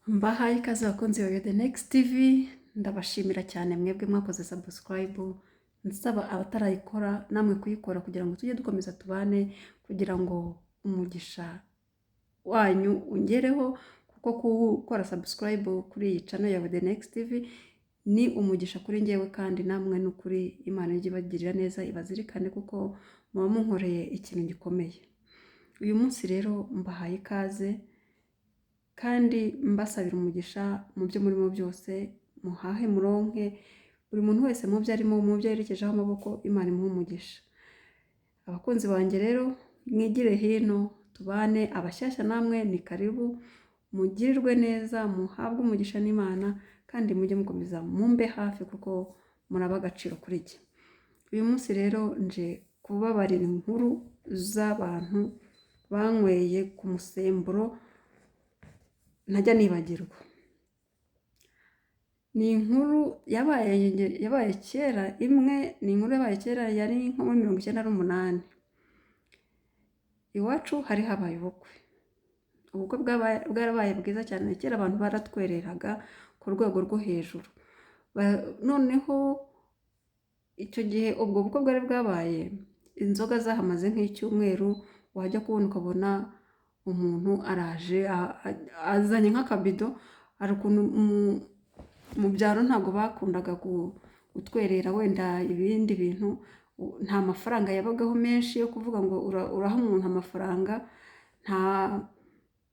Mbahaye ikaze abakunzi ba The Next TV, ndabashimira cyane mwebwe mwakoze subscribe, nsaba abatarayikora namwe kuyikora kugira ngo tujye dukomeza tubane, kugira ngo umugisha wanyu ungereho, kuko gukora subscribe kuri iyi channel ya The Next TV ni umugisha kuri njyewe, kandi namwe ni ukuri Imana ijye ibagirira neza, ibazirikane kuko muba munkoreye ikintu gikomeye. Uyu munsi rero mbahaye ikaze kandi mbasabira umugisha mu byo murimo byose, muhahe muronke, buri muntu wese mu byo arimo, mu byo yerekejeho amaboko, Imana imuhe umugisha. Abakunzi banjye rero mwigire hino tubane, abashyashya namwe ni karibu, mugirirwe neza, muhabwe umugisha n'Imana, kandi mujye mukomeza mumbe hafi kuko muraba agaciro kuri jye. Uyu munsi rero nje kubabarira inkuru z'abantu banyweye ku musemburo ntajya nibagirwa. Ni inkuru yabaye kera, imwe ni inkuru yabaye kera, yari nko muri 98. Iwacu hari habaye ubukwe, ubukwe bwarabaye bwiza cyane, kera abantu baratwereraga ku rwego rwo hejuru. Noneho icyo gihe ubwo bukwe bwari bwabaye, inzoga zahamaze nk'icyumweru, wajya kubona ukabona umuntu araje azanye nk'akabido. Hari ukuntu mu byaro ntabwo bakundaga gutwerera wenda ibindi bintu, nta mafaranga yabagaho menshi yo kuvuga ngo uraha umuntu amafaranga,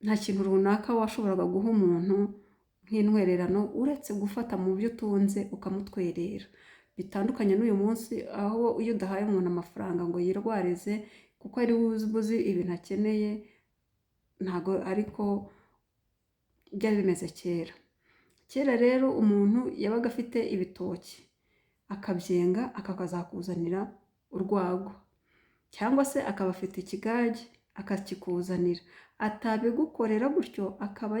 nta kintu runaka washoboraga guha umuntu nk'intwererano uretse gufata mu byo utunze ukamutwerera. Bitandukanye n'uyu munsi aho iyo udahaye umuntu amafaranga ngo yirwarize kuko ari we uzi ibintu akeneye, ntabwo ariko byari bimeze kera. Kera rero umuntu yabaga afite ibitoki akabyenga akazakuzanira urwagwa, cyangwa se akaba afite ikigage akakikuzanira, atabigukorera gutyo akaba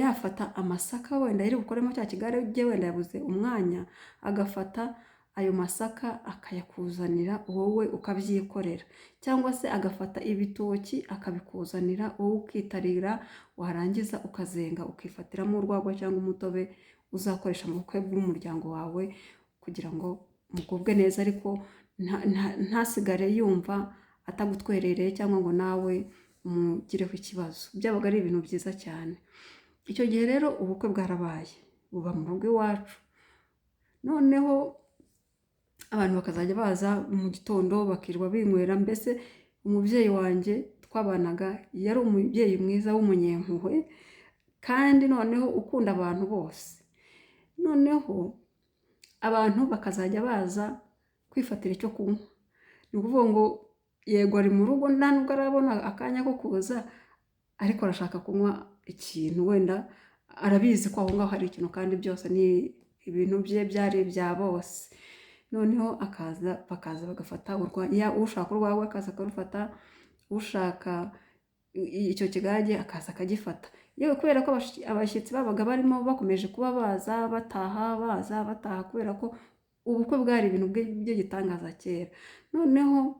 yafata amasaka wenda yari bukoremo cya kigage, wenda yabuze umwanya, agafata ayo masaka akayakuzanira wowe ukabyikorera, cyangwa se agafata ibitoki akabikuzanira wowe ukitarira, warangiza ukazenga ukifatiramo urwagwa cyangwa umutobe uzakoresha mu bukwe bw'umuryango wawe kugira ngo mugubwe neza, ariko ntasigare yumva atagutwerereye cyangwa ngo nawe umugireho ikibazo. Byabaga ari ibintu byiza cyane. Icyo gihe rero ubukwe bwarabaye, buba mu rugo iwacu, noneho abantu bakazajya baza mu gitondo bakirirwa binywera. Mbese umubyeyi wanjye twabanaga yari umubyeyi mwiza w'umunyempuhwe, kandi noneho ukunda abantu bose. Noneho abantu bakazajya baza kwifatira icyo kunywa, ni ukuvuga ngo yego ari mu rugo nta nubwo arabona akanya ko kuza, ariko arashaka kunywa ikintu, wenda arabizi ko aho ngaho hari ikintu, kandi byose ni ibintu bye byari ibya bose. Noneho akaza, bakaza bagafata, ushaka urwagwa akaza akarufata, ushaka icyo kigage akaza akagifata. Yewe, kubera ko abashyitsi babaga barimo bakomeje kuba baza bataha, baza bataha, kubera ko ubukwe bwari ibintu by'igitangaza kera. Noneho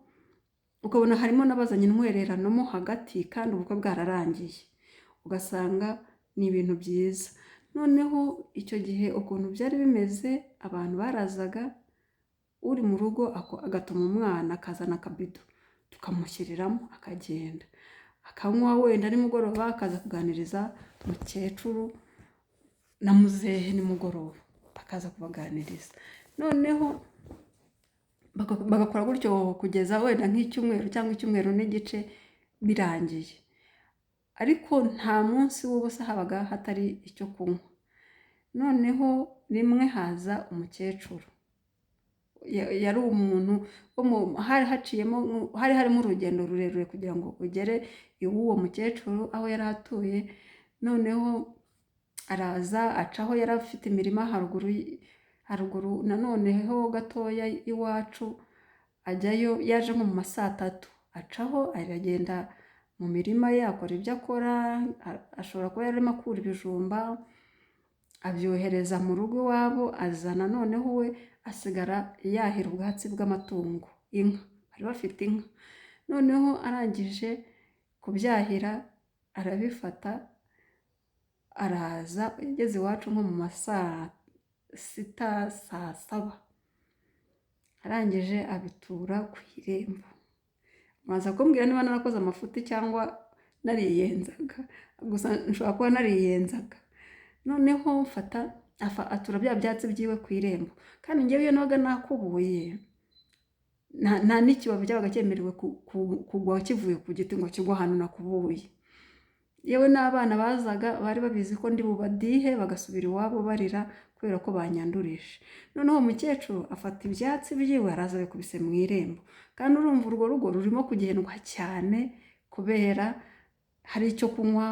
ukabona harimo n'abazanye intwererano mo hagati kandi ubukwe bwararangiye, ugasanga ni ibintu byiza. Noneho icyo gihe ukuntu byari bimeze, abantu barazaga, uri mu rugo agatuma umwana akazana akabido tukamushyiriramo, akagenda akanywa, wenda nimugoroba akaza kuganiriza mukecuru na muzehe, nimugoroba akaza kubaganiriza. Noneho bagakora gutyo kugeza wenda nk'icyumweru cyangwa icyumweru n'igice birangiye, ariko nta munsi w'ubusa habaga hatari icyo kunywa. Noneho rimwe haza umukecuru, yari umuntu hari haciyemo, hari harimo urugendo rurerure kugira ngo ugere iw'uwo mukecuru aho yari atuye. Noneho araza acaho, yari afite imirima haruguru, haruguru nanoneho gatoya iwacu, ajyayo yaje nko mu ma saa tatu, acaho aragenda mu mirima ye akora ibyo akora, ashobora kuba yarimo akura ibijumba abyohereza mu rugo iwabo, azana noneho we asigara yahira ubwatsi bw'amatungo, inka, bari bafite inka. Noneho arangije kubyahira Arabifata araza, yageze iwacu nko mu ma saa sita, saa saba, arangije abitura ku irembo. Muraza kumbwira niba narakoze amafuti cyangwa nariyenzaga, gusa nshobora kuba nariyenzaga. Noneho mfata atura bya byatsi byiwe ku irembo, kandi ngewe iyo nabaga nakubuye nta n'ikibabi cyabaga cyemerewe kugwa kivuye ku giti ngo kigwe ahantu nakubuye. Yewe n'abana bazaga bari babizi ko ndi bubadihe bagasubira iwabo barira kubera ko banyandurije. Noneho umukecuru afata ibyatsi byiwe araza abikubise mu irembo, kandi urumva urwo rugo rurimo kugendwa cyane kubera hari icyo kunywa,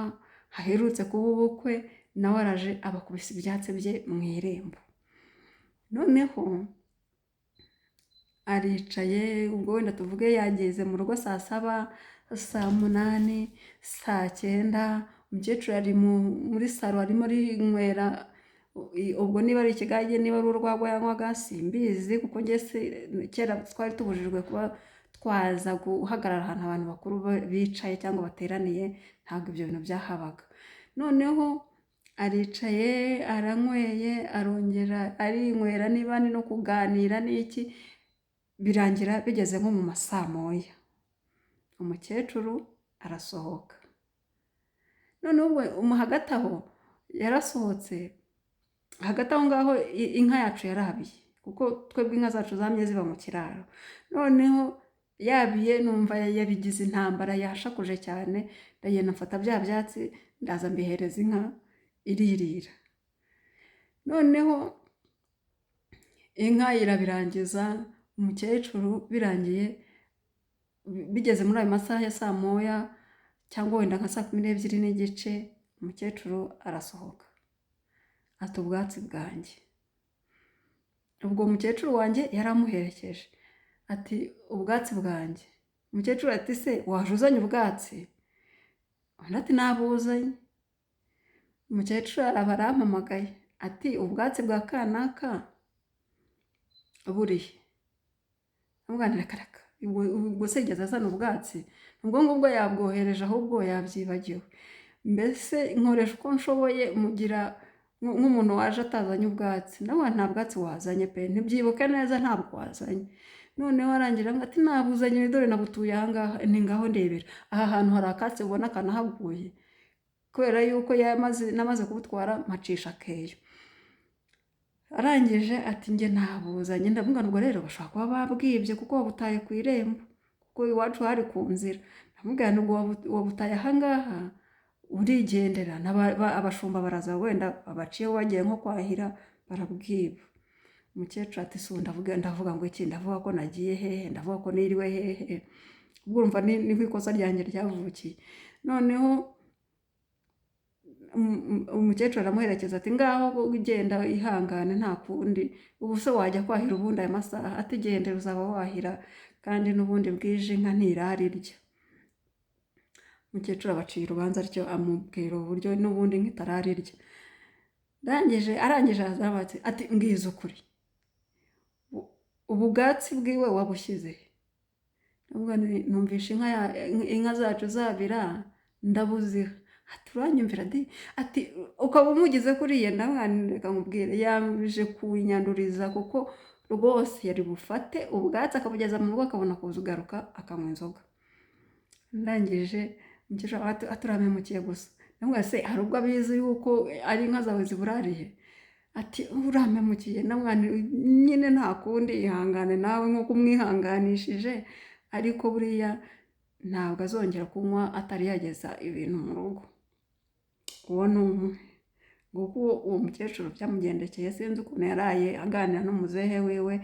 haherutse kuba ubukwe, nawe araje abakubise ibyatsi bye mu irembo. Noneho aricaye, ubwo wenda tuvuge yageze mu rugo saa saba, saa munani, saa cyenda, umukecuru ari muri saro arimo arinywera, ubwo niba ari ikigage niba ari urwagwa yanywaga simbizi, kuko njye kera twari tubujijwe kuba twaza guhagarara ahantu abantu bakuru bicaye cyangwa bateraniye, ntabwo ibyo bintu byahabaga. Noneho aricaye aranyweye, arongera arinywera, niba ni no kuganira n'iki, birangira bigeze nko mu ma saa moya, umukecuru arasohoka. Noneho ubwo hagati aho yarasohotse, hagati aho ngaho inka yacu yarabiye, kuko twebwe inka zacu zamye ziba mu kiraro. Noneho yabiye numva yabigize intambara, yashakuje cyane, ndagenda mfata bya byatsi ndaza mbihereza inka iririra. Noneho inka irabirangiza, umukecuru birangiye bigeze muri ayo masaha ya saa moya cyangwa wenda nka saa kumi n'ebyiri n'igice, umukecuru arasohoka ata ubwatsi bwanjye. Ubwo umukecuru wanjye yari amuherekeje, ati ubwatsi bwanjye. Umukecuru ati se waje uzanye ubwatsi? Undi ati nabuzanye. Umukecuru araba arampamagaye ati ubwatsi bwa kanaka burihe? Ndamubwira nti reka reka, ubwo se yigeze azana ubwatsi? Ubwo ngubwo yabwohereje ahubwo yabyibagiwe. Mbese nkoresha uko nshoboye mugira nk'umuntu waje atazanye ubwatsi, nawe nta bwatsi wazanye pe, ntibyibuke neza ntabwo wazanye. Noneho arangira ati nabuzanye dore nabutuye aha ngaha, ni ngaho ndebera aha hantu hari akatsi ubona kanahaguye, kubera yuko namaze kubutwara mpacisha akeyo. Arangije ati njye ntabuzanye. Ndavuga ngo rero bashobora kuba babwibye kuko wabutaye ku irembo, kuko iwacu hari ku nzira. Ndamubwira ngo wabutaye aha ngaha urigendera, abashumba baraza wenda babaciyeho bagiye nko kwahira barabwiba. Umukecuru ati si ndavuga ngo iki, ndavuga ko nagiye hehe, ndavuga ko niriwe hehe? Ubwo urumva niho ikosa ryanjye ryavukiye. Noneho umukecuru aramuherekeza ati ngaho ugenda ihangane nta kundi, ubu se wajya kwahira ubundi aya masaha? Ati gendera uzaba wahira, kandi n'ubundi bwije inka ntirara irya. Umukecuru abaciye urubanza atyo, amubwira uburyo n'ubundi inka itarara irya. Arangije ati mbwiza ukuri, ubu bwatsi bwiwe wabushyize? Numvishe inka zacu zabira ndabuziha. Ati uranyumvira di? Ati ukaba umugize kuriya? Ndamwana reka nkubwire, yaje kunyanduriza kuko rwose yari bufate ubwatsi akabugeza mu rugo akabona kuza ugaruka akanywa inzoga. Ndangije umukecuru ati urampemukiye gusa. Ndamubwira se hari ubwo abizi yuko ari inka zawe ziburariye? Ati urampemukiye. Ndamubwira nyine nta kundi, ihangane nawe nk'uko umwihanganishije, ariko buriya ntabwo azongera kunywa atari yageza ibintu mu rugo. Uwo ni umwe. Nguko uwo mukecuru byamugendekeye, sinzi ukuntu yaraye aganira n'umuzehe wiwe,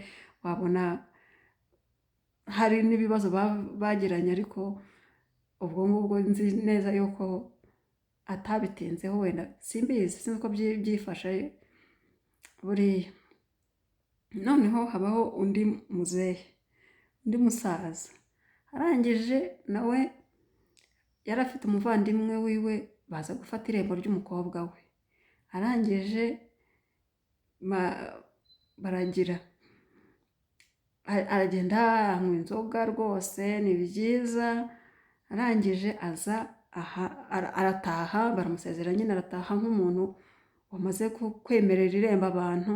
wabona hari n'ibibazo bagiranye, ariko ubwo ngubwo nzi neza yuko atabitinzeho, wenda simbizi, sinzi uko byifashe buriya. Noneho habaho undi muzehe, undi musaza, arangije nawe yari afite umuvandimwe wiwe, baza gufata irembo ry'umukobwa we, arangije baragira aragenda anywa inzoga rwose ni byiza, arangije aza Aha arataha, baramusezera nyine, arataha nk'umuntu wamaze kwemerera irembo abantu,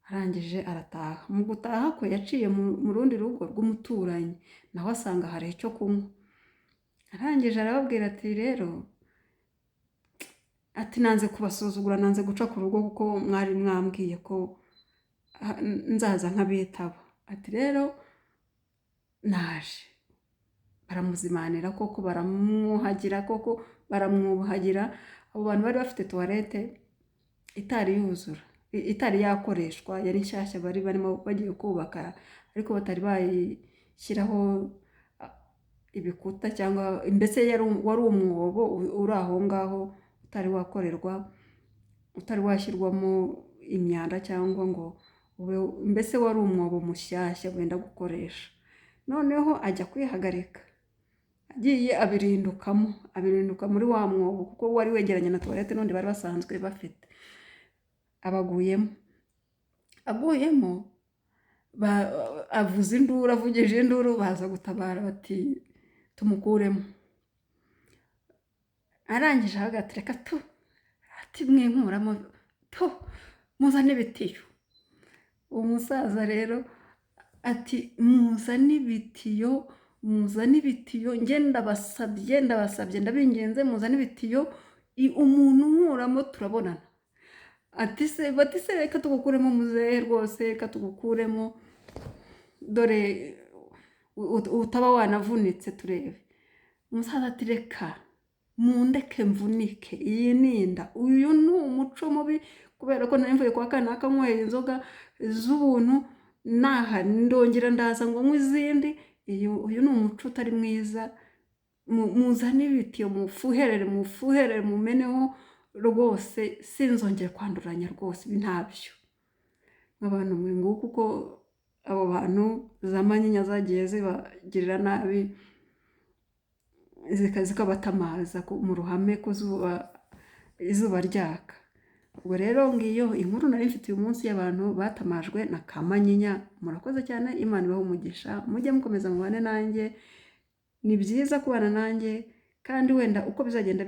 arangije arataha. Mu gutaha kwe yaciye mu rundi rugo rw'umuturanyi, naho asanga hari icyo kunywa. Arangije arababwira ati: "Rero," ati, "nanze kubasuzugura, nanze guca ku rugo kuko mwari mwambwiye ko nzaza nkabitaba." Ati: "Rero naje." Baramuzimanira koko, baramwuhagira koko, baramwuhagira. Abo bantu bari bafite toilette itari yuzura, itari yakoreshwa, yari nshyashya, bari barimo bagiye kubaka ariko batari bayishyiraho ibikuta, cyangwa mbese wari umwobo uri aho ngaho utari wakorerwa, utari washyirwamo imyanda cyangwa ngo ube, mbese wari umwobo mushyashya wenda gukoresha. Noneho ajya kwihagarika, agiye abirindukamo, abirinduka muri wa mwobo kuko wari wegeranye na toilette n'undi bari basanzwe bafite, abaguyemo. Aguyemo avuza induru, avugije induru baza gutabara bati: "Tumukuremo." Arangije aravuga ati: "Reka tu," ati: "Mwinkuramo tu, muzane ibitiyo." Umusaza rero ati: "Muzane ibitiyo, muzane ibitiyo, njye ndabasabye, ndabasabye, ndabinginze, muzane ibitiyo, umuntu nkuramo turabonana." Ati se, bati se: "Reka tugukuremo muzehe rwose, reka tugukuremo, dore utaba wanavunitse turebe." Umusaza ati: "Reka mundeke mvunike, iyi ni inda, uyu ni umuco mubi, kubera ko nari mvuye kwa kanaka nyweye inzoga z'ubuntu, naha ndongera ndaza ngo nywe izindi, uyu ni umuco utari mwiza. Muzane ibitiyo mufuherere, mufuherere, mumeneho rwose, sinzongere kwanduranya rwose, ibi ntabyo." Nk'abantu mwe, nguko uko abo bantu za manyinya zagiye zibagirira nabi, zikabatamaza mu ruhame ku zuba, izuba ryaka. Ubwo rero ngiyo inkuru nari mfite uyu munsi y'abantu batamajwe na kamanyinya. Murakoze cyane, Imana ibahe umugisha, mujye mukomeza mubane nanjye, ni byiza kubana nanjye, kandi wenda uko bizagenda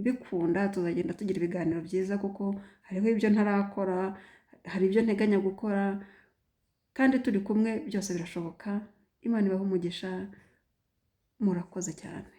bikunda tuzagenda tugira ibiganiro byiza, kuko hariho ibyo ntarakora, hari ibyo nteganya gukora, kandi turi kumwe byose birashoboka. Imana ibahe umugisha, murakoze cyane.